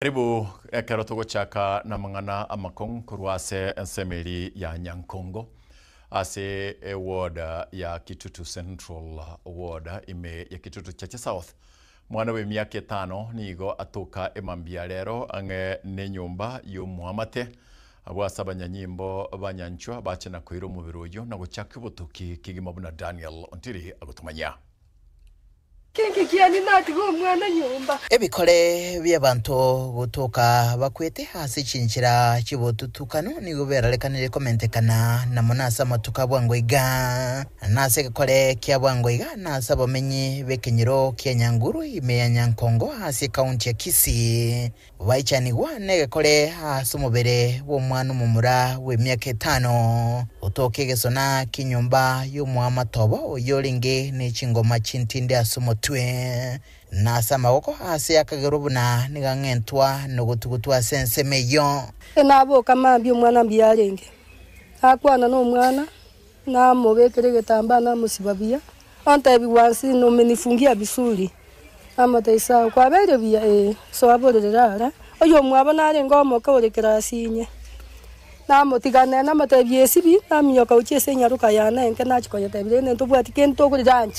Karibu ekero togochaka namang'ana amakong'u korwa ase ensemo eri ya Nyankongo ase eward ya Kitutu Central Ward ime ya Kitutu Chache South. Mwana bw'emiaka etano nigo atoka emambia rero ang'e nenyomba y'omoamate abwo ase abanyanyimbo ba Nyanchwa bache na koira omobere oyio na gochaka obotuki kegima buna Daniel Ontiri agotomanyia. Kinki kiane natiga omwana nyomba? Ebikore bi'abanto gotoka bakwete ase chinchera chi'obotutukanu nigo berarekanire komentekana na mono ase amatuko a bwango iga, na ase egekore kia bwango iga na ase abamenyi b'ekenyoro kia Nyanguru ime ya Nyankongo ase ekaunti ya Kisii. Baichanigwa negekore ase omobere bw'omwana omomura bw'emiaka etano, otoke egesona ki'enyomba y'omoamate obo oyio orenge ne chingoma chintinde ase omotwe, na ase amaboko aase akagerwa buna nigo ang'entwa nogotugutwa ase ensemo eyio. Naboka mambia omwana mbuya arenge, nakwana nomwana, namobekera egetambaa namosiba buya, ontebigwa nsi nomenifungia vizuri. Namotebia, Sawa, kwabeire buya? Ee. Soa borere rara. Oyomwabo narenge omoke ore kerasi inye. Namotiga nere namotebia, Esibi, naminyoka gochia ase enyaroka yane enke nachia koyetebia, rende ntobwati kende tokori lunch.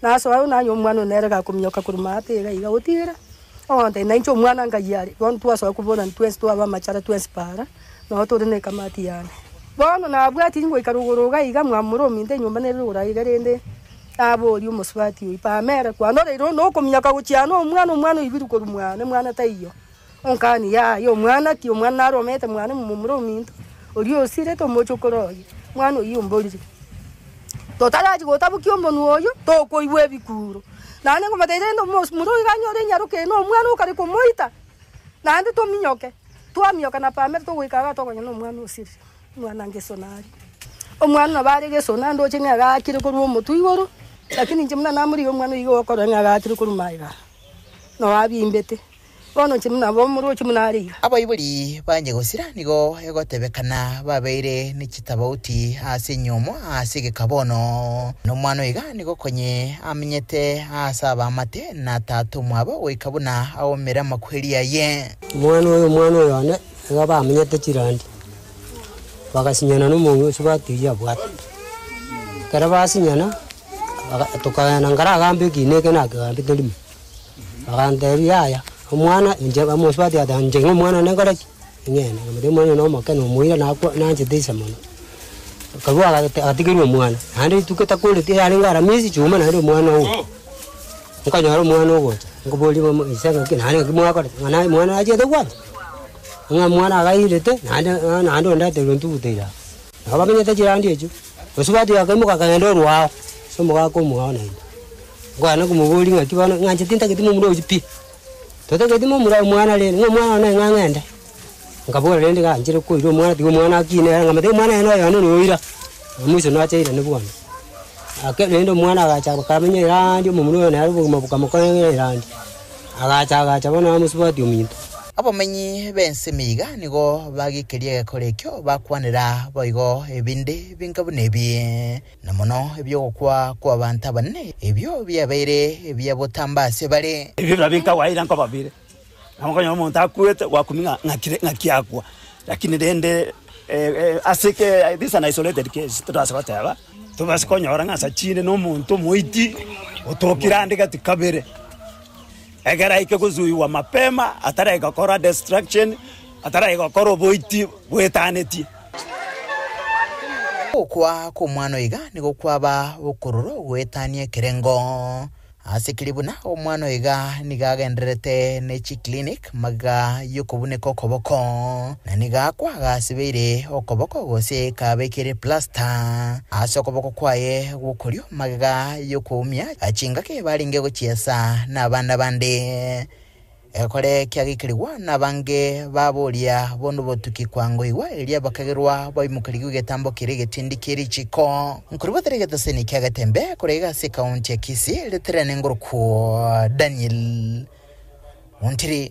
Nasoa nanywa omwana one nere gakominyoka korwa maate iga iga, otigire, ogontebia nainche omwana ngai are. Bono twasoa koborani twensi twaba amachara twensi paara, nabo tore na ekamati yane. Bono nabwatiri ngoika rogoro iga iga, mwamura ominto enyomba nere rogoro aiga rende. Naboria omosubati oyio, Pamela, kwanoreire onde okominyoka gochia aa nomwana, omwana oibirwe korwa mwane, mwana taiyo. Onkani, Yaya, omwana ki? Omwana naro omanyete mwane momura ominto, oria osirete omochokoro oye, mwana oyio omborire. Totarachia gotabokia omonwa oyio, tokoigwa ebikuro. Naende nkomotebia rende omomura oyo iga anyore enyaroka eye na omwana okare komoita, naende tominyoke. Twaminyoka na Pamela togoika igaa tokonya na omwana osirire. Omwana ngesona aria. Omwana nabo are gesona ndoche ng'a agaakire korwa omotwe igoro, lakini inche buna namorigia omwana oyio iga okorora ng'a agaakire korwa magega, nabo abimbete. Bono inche buna nabo omoroche buna are iga. Abaibori ba nyagosira nigo egotebekana babeire ne chitabauti ase enyomo ase egeka bono, na omwana oyo iga nigo konye amenyete ase abaamate na tata omwabo goika buna aomere amakweri aye. Omwana oyo, omwana oyo one, iga bamenyete chirandi. Bagasinyana nomong'ina osubati oyio abwate. Ekero basinyana, tokagenda nkaragambe ekina eke nakegambete rimo. Bagantebia yaya, omwana inche omosubati agateba inche ng'a omwana one nkore ki? Ng'ende. Nkamotebia omwana oyo nomoke nomoira nakwa nanchete ise mono. Akarua agatigerwa omwana, naende rituko etakoreti yarenge aramisi chuma naende omwana ogo. Nkanyora omwana ogocha, nkoboria bomo ise ng'aki naende ng'aki mwakorete, ng'a naye omwana nachiete gwancha. Ng'a omwana agairete, naende ng'a naende ondeteire ontugute ira. Nabo bamenyete chirandi echio, mosubati oyo akaimoka akagenda orwao, ase omogaka omwao naende. Nkogenda komoboria ng'aki bono, ng'a inche tintageti momura oyio pi, totageti momura omwana rende, ng'a omwana one ng'a ng'ende. Nkabora rende gaanchire koira omwana tiga omwana akine ere, nkamotebia omwana oye noyo one noira, mwisho nacha airane bwango. Ake rende omwana agacha akamenya erandi, omomura oyo nere obogima bokamokong'era erandi, agacha agacha bono amosubati ominto. Abamenyi b'ensemo iga nigo bagekeria egekora ekio bakwanera boigo ebinde binga buna ebi, na mono ebi'ogokwa kw'abanto abanene, ebio biabeire ebia botambe ase bare. Ebio biria bikawaida nkoba bire. Nabo okonyora omonto akwete gwakumia ng'a ng'aki ng'aki akwa. Lakini rende ase eke this an isolated case totase goteba, tobase konyora ng'a asa chinde na omonto omoiti otokire ande gati kabere, ekero aike gosuiwa mapema ataraika gokora destruction, ataraika gokora oboiti bwetanetie. Ogokwa kw'omwana oiga nigo kwaba okororo goetania ekerengo. Ase keria buna omwana oyo iga nigo agendererete ne chiclinic magega y'okobuneka okoboko, na nigo akwa gasibeire okoboko gose kabekeire plaster ase okoboko kwaye gw'okorio magega y'okoumia chingaki barenge gochiesa nabana bande. Egekore kiagikerigwa nabange baboria bono botuki kwangoigwa, erio abakagerwa baimokerigwe egetambo keria egetindi kie richiko. Nkoribotera egetoseni kia Getembe korwa iga ase ekaunti ya Kisii, ritere nengorokwo Daniel Ontiri.